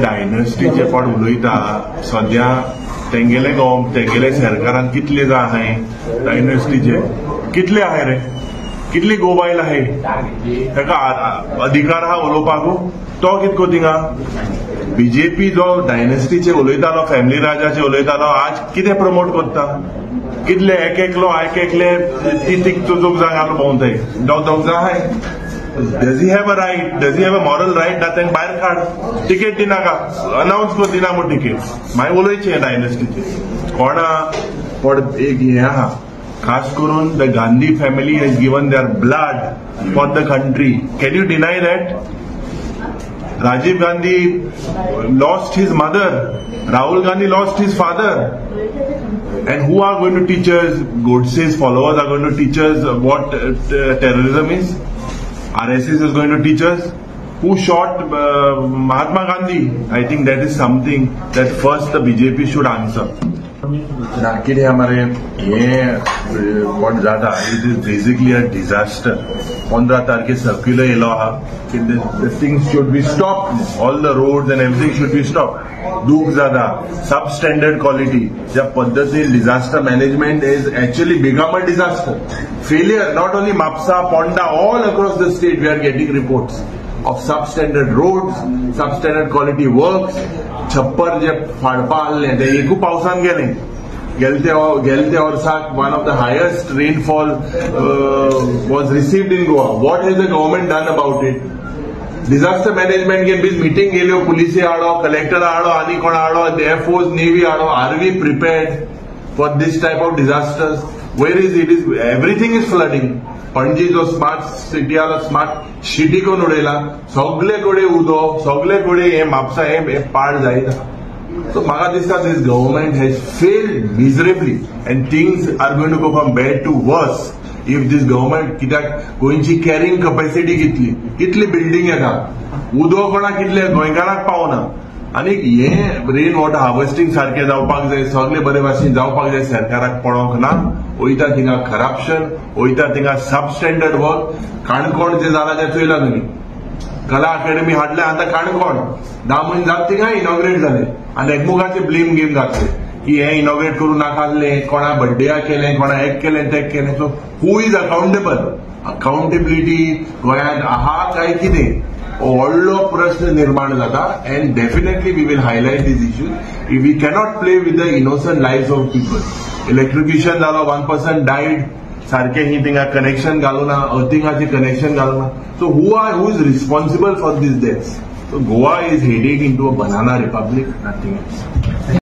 डायनस्टीचे कोण उलयता सद्या तेंगेले गोम तेंगेले सरकारान कितले जाण आहाय डायनस्टीचे कितले आहाय रे, कितली गोबायल आहाय, ताका अधिकार आहा उलोवपाक, तो कित को थिंगा बीजेपी जो डायनस्टीचे उलयतालो, फॅमिली राजाचे उलयतालो, आज कितें प्रमोट करता? कितले एक एकलो एक एकले ती तीग चौग जाण घालून भोंवताय, दोग दोग जाण आहाय. Does he have a right? Does he have a moral right? ना तांकां भायर काड, टिकेट दिनाका, अनावन्स कर दिना म्हूण टिकेट. मागीर उलयचें डायनस्टीचे कोणा पण एक हें आहा, खास करून the Gandhi family has given their blood for the country. Can you deny that? Rajiv Gandhi lost his mother, Rahul Gandhi lost his father. And who are going to teach us? Godse's followers are going to teach us what terrorism is? RSS is going to teach us? Who shot Mahatma Gandhi? I think that is something that first the BJP should answer. ना कितें मरे हें what जाता, it is basically a disaster. 15 तारखे circular येयलो आहा की the things should be stopped, all the roads and everything should be stopped. दूख जाता, सब स्टँडर्ड क्वालिटी ज्या पद्दतीन disaster management is actually become a disaster failure. Not only Mapusa, Ponda, all across the state we are getting reports of substandard roads, substandard quality works. छप्पर जे फाडपा आहले ते एकू पावसान गेले. गेलते गेलते वर्साक one of the highest rainfall was received in Goa. What has the government done about it? Disaster management के बीच मिटींग गेल्यो, पुलिसी हाडो, कलेक्टर हाडो, आनी कोण हाडो, एअरफोर्स नेव्ही हाडो. Are we prepared for this type of disasters? Where is it? Is everything is flooding. Panaji जो स्मार्ट सिटी आला, स्मार्ट सिटी करून उडयला, सगळे कडेन उदक, सगळे कडेन हे म्हापसा हे पाड जायत आहा. सो म्हाका दिसता this government has failed miserably and things are going to go from bad to worse if this government. कित्याक गोंयची कॅरिंग कपॅसिटी कितली, कितली बिल्डींग येता, उदक कोणाक कितले गोंयकारांक पावना. आनी हे रेन वॉटर हार्वेस्टिंग सारकें जावपाक जाय, सगळे बरे भाशेन जावपाक जाय. सरकाराक पळोवंक ना, वयता थिंगा करप्शन, वयता थिंगा सब स्टँडर्ड वर्क. काणकोण जें जालां तें चोयलां तुमी, कला अकॅडमी हाडल्या, आतां काणकोण 10 म्हयने जात थिंगा इनॉग्रेट जालें आनी एकमुखाचे ब्लेम गेम घातले की हें इनॉग्रेट करूं नाका आसलें, कोणा बड्डेया केलें, कोणा एक केलें, तें केलें. So who is accountable? Accountability गोंयांत आहा काय कितें, व्हडलो प्रश्न निर्माण जाता. And definitely we will highlight these issues. We cannot play with the innocent lives of people. Electrocution जालो, 1 person died, सारकें ही थिंगा कनेक्शन घालूना, अर्थिंगाचें कनेक्शन घालूना. So who is responsible for these deaths? So Goa is heading into a banana republic, nothing else.